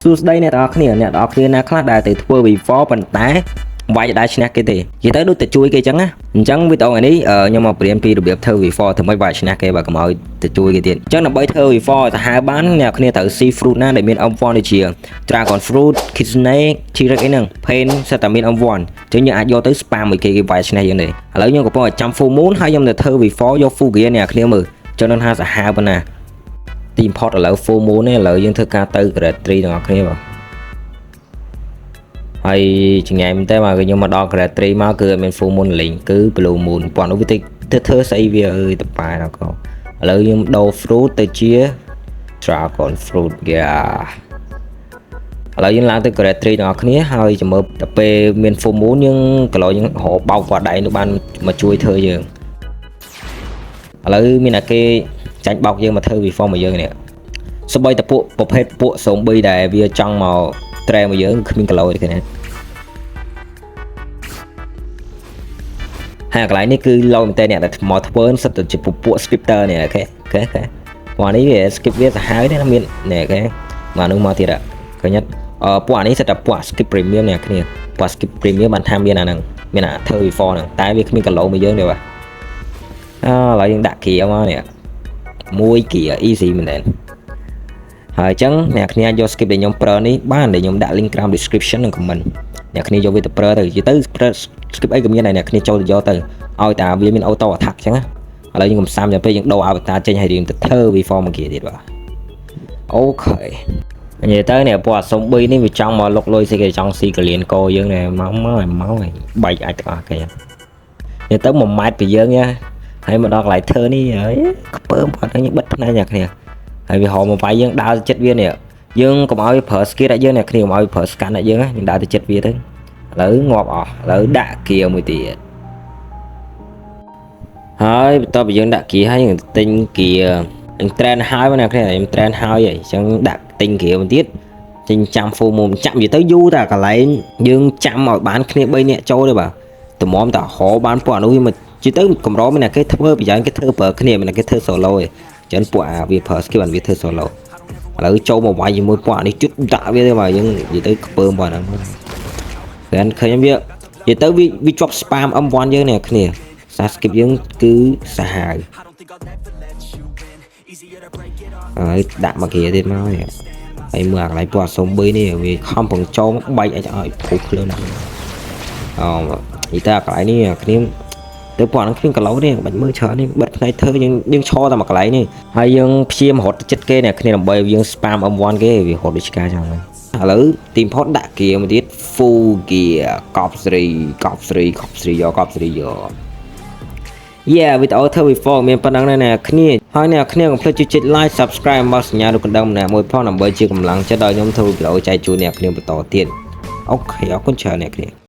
សួស្តីអ្នកទាំងអស់គ្នាអ្នកទាំងអស់គ្នាណាខ្លះដែលទៅធ្វើ V4 ប៉ុន្តែវាយដៃឈ្នះគេទេនិយាយទៅដូចតែជួយគេចឹងណាអញ្ចឹងវីដេអូថ្ងៃនេះខ្ញុំមកបរៀនពីរបៀបធ្វើ V4 ធ្វើម៉េចវាយឈ្នះគេបើកុំឲ្យទៅជួយគេទៀតអញ្ចឹងដើម្បីធ្វើ V4 ឲ្យសាហាវបានអ្នកគ្នាត្រូវ ស៊ី fruit ណាដែលមាន M1 ដូចជា Dragon Fruit, Kitsune, T-Rex អីហ្នឹង Pain សិតតែមាន M1 អញ្ចឹងយើងអាចយកទៅ spam មួយគេគេវាយឈ្នះយើងទេឥឡូវខ្ញុំកំពុងតែចាំ full moon ហើយខ្ញុំទៅធ្វើ V4 យក full gear អ្នកគ្នាមើលចឹងនឹងថាសាហាវប៉ុណ្ណា ទី import ឥឡូវ full moon នេះឥឡូវយើងធ្វើការទៅ grade 3ទាំងអស់គ្នាបាទហើយចង្អែមមែនតើបាទគឺខ្ញុំមកដល់ grade 3មកគឺអត់មាន full moon លេងគឺ blue moon ប៉ុន្តែនោះវាទៅទៅធ្វើស្អីវាអើយតប៉ែដល់កឥឡូវខ្ញុំដូរ fruit ទៅជា dragon fruit. Yeah, ឥឡូវយើងឡើងទៅ grade 3ទាំងអស់គ្នាហើយចាំមើលដល់ពេលមាន full moon យើងកន្លោយើងរកបោកវត្តដៃនោះបានមកជួយធ្វើយើងឥឡូវមានតែគេចាញ់បោកយើងមកធ្វើ V4 មកយើងនេះសម្បីតែពួកប្រភេទពួក zombie ដែលវាចង់មកត្រែមកយើងគ្មានគីឡូទេឃើញទេហើយកន្លែងនេះគឺលោមែនតើអ្នកដែលមកធ្វើសិតតែជាពួក scripter នេះ okay ពួកនេះវា script វាសាហាវទេណាមាននេះ okay មកនោះមកទៀតឃើញអត់អឺពួកអានេះសិតតែពួក script premium នេះគ្នាពួក script premium បានថាមានអាហ្នឹងមានអាធ្វើ V4 ហ្នឹងតែវាគ្មានគីឡូមកយើងទេបាទអើឥឡូវយើងដាក់គ្រាមកនេះមួយគ្រា easy មែនតើហើយអញ្ចឹងអ្នកគ្នាយក script ដែលខ្ញុំប្រើនេះបានដែលខ្ញុំដាក់ link ក្រោម description និង comment អ្នកគ្នាយកវាទៅប្រើទៅនិយាយទៅប្រើ script អីក៏មានដែរអ្នកគ្នាចូលទៅយកទៅឲ្យតាវាមាន auto attack អញ្ចឹងណាឥឡូវយើងកុំសាំចាំពេកយើងដូរ avatar ចេញឲ្យរៀងទៅធ្វើ V4 មកគេទៀតបាទ okay និយាយទៅនេះពួកអាសុំ3នេះវាចង់មកលុកលុយស៊ីគេចង់ស៊ីកលៀនកយើងនេះមកមកឲ្យមកឲ្យបែកអាចទាំងអស់គេនិយាយទៅ1ម៉ែត្រពីយើងញ៉ាហើយមកដល់កន្លែងធ្វើនេះហើយខ្ពើមគាត់ហ្នឹងបិទភ្នែកអ្នកគ្នាហើយវាហៅមកវាយយើងដើរទៅចិត្តវានេះយើងកុំឲ្យវាប្រើ skill ដាក់យើងអ្នកគ្នាកុំឲ្យវាប្រើ scan ដាក់យើងណាយើងដើរទៅចិត្តវាទៅឥឡូវងាប់អស់ឥឡូវដាក់គៀមួយទៀតហើយបន្ទាប់ពីយើងដាក់គៀហើយយើងទិញគៀយើង train ហើយមកអ្នកគ្នាខ្ញុំ train ហើយហើយអញ្ចឹងដាក់ទិញគៀមួយទៀតចេញចាំ full moon ចាំនិយាយទៅយូរតែកន្លែងយើងចាំឲ្យបានគ្នា3នាក់ចូលទេបាទតម្រាំតែរបានពួកអានោះវាមកជិះទៅកម្រមានតែគេធ្វើប្រយ៉ាងគេធ្វើប្រើគ្នាមានតែគេធ្វើ solo ឯងអញ្ចឹងពួកអាវាប្រើ skill បានវាធ្វើ solo ឥឡូវចូលមកវាយជាមួយពួកអានេះជុតដាក់វាទេបាទយើងនិយាយទៅខ្ពើមពួកហ្នឹងតែឃើញវានិយាយទៅវាវាជាប់ spam M1 យើងនេះគ្នាសា skip យើងគឺសាហាវហើយដាក់មកគ្រាទៀតមកនេះហើយមើលអាកន្លែងពួកអាសុំ3នេះវាខំប្រងចោមបែកឲ្យឲ្យពុះភ្លើងណាស់អូនិយាយទៅអាកន្លែងនេះគ្នាទៅពួកហ្នឹងគ្មានគីឡូទេបាច់មើលច្រើននេះបិទផ្នែកធ្វើយើងយើងឈរតែមួយកន្លែងនេះហើយយើងព្យាយាមរត់ទៅចិត្តគេអ្នកគ្នាដើម្បីយើង spam M1 គេវារត់ដូចឆ្កែចឹងហ្នឹងឥឡូវទីផុតដាក់ gear មួយទៀត full gear កប់ស្រីកប់ស្រីកប់ស្រីយកកប់ស្រីយក Yeah, វីដេអូធ្វើ V4 មានប៉ុណ្្នឹងដែរអ្នកគ្នាហើយអ្នកគ្នាកុំភ្លេចចុច like subscribe មកសញ្ញារូបកណ្ដឹងម្នាក់មួយផងដើម្បីជាកម្លាំងចិត្តដល់ខ្ញុំធ្វើវីដេអូចែកជូនអ្នកគ្នាបន្តទៀត okay អរគុណច្រើនអ្នកគ្នា។